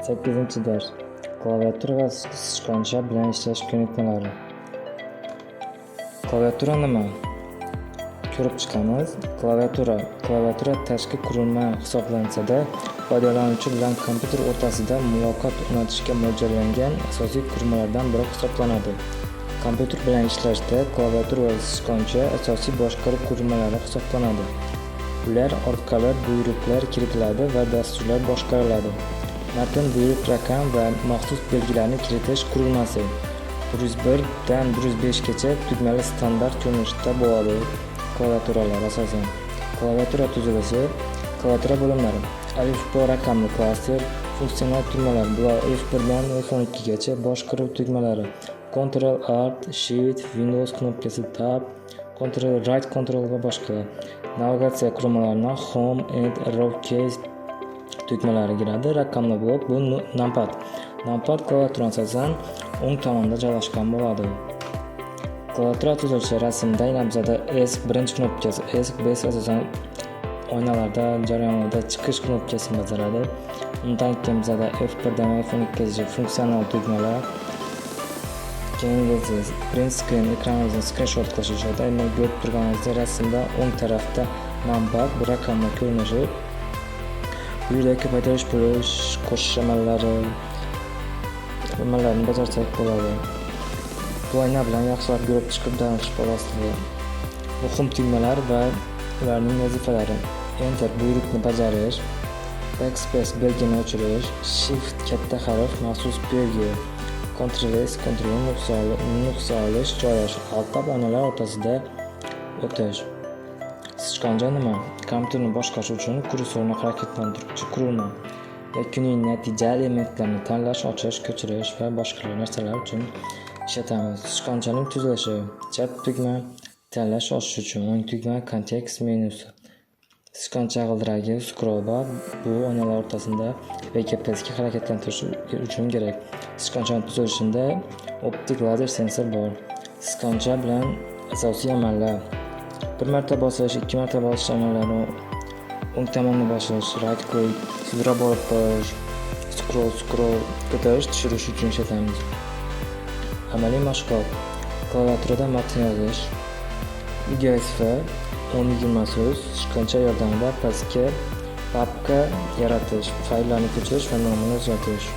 8-dars. Klaviatura va sichqoncha bilan ishlash ko'nikmalari. Klaviatura nima? Ko'rib chiqamiz. Klaviatura. Klaviatura tashqi qurilma hisoblansa-da, foydalanuvchi bilan kompyuter o'rtasida muloqot o'rnatishga mo'ljallangan asosiy qurilmalardan biri hisoblanadi. Kompyuter bilan ishlashda klaviatura va sichqoncha asosiy boshqaruv qurilmalari hisoblanadi. Ular orqali buyruqlar kiritiladi va dasturlar boshqariladi. Matn, buyruq, raqam va maxsus belgilarni kiritish qurilmasi. 101 dan 105 gacha tugmali standart ko'rinishda bo'ladi klaviaturalar asosan. Klaviatura tuzilishi, klaviatura bo'limlari: alifbo raqamli klaster, funksional tugmalar, bular F1 dan F12 gacha, boshqaruv tugmalari: Ctrl, Alt, Shift, Windows knopkasi, Tab, Ctrl, Right Control va boshqalar. Navigatsiya qurilmalaridan Home, End, Arrow Keys tugmalari kiradi. Raqamli blok bu numpad. Numpad klaviatura asosan o'ng tomonda joylashgan bo'ladi. Klaviatura tuzilishi rasmda yana bizada S birinchi knopkasi, S B asosan oynalarda, jarayonlarda chiqish knopkasini bajaradi. Undan keyin bizada F1 dan F12 gacha funksional tugmalar. Keyingisi print screen, ekranimizni skrinshot qilish uchun. Demak, ko'rib turganingizdek, rasmda o'ng tarafda numpad, bu raqamli ko'rinishi. Bu yerda ko'paytirish, bo'lish, qo'shish amallarni bajarsak bo'ladi. Bu oyna bilan yaxshilab ko'rib chiqib tanishib olasizlar. Muhim tugmalar va ularning vazifalari: Enter buyruqni bajarish, Backspace belgini o'chirish, Shift katta harf maxsus belgi, Ctrl S, Ctrl nuqsa olish, joylash, Alt Tab oynalar o'rtasida o'tish. Sichqoncha nima? Kompyuterni boshqarish uchun kursorni harakatlantiruvchi qurilma. Yakuniy natija elementlarini tanlash, ochish, ko'chirish va boshqa narsalar uchun ishlatamiz. Sichqonchaning tuzilishi: chap tugma tanlash, ochish uchun, o'ng tugma kontekst menyusi. Sichqoncha g'ildiragi, scroll bar, bu oynalar o'rtasida tepaga, pastga harakatlantirish uchun kerak. Sichqonchani tuzilishida optik lazer sensor bor. Sichqoncha bilan asosiy amallar: bir marta bosish, ikki marta bosish amallari, o'ng tomonni bosish, right click, sudrab olib borish, scroll, scroll ko'tarish, tushirish uchun ishlatamiz. Amaliy mashg'ulot: klaviaturada matn yozish, uyga vazifa: 10-20 so'z, sichqoncha yordamida pastga papka yaratish, fayllarni ko'chirish va nomini o'zgartirish.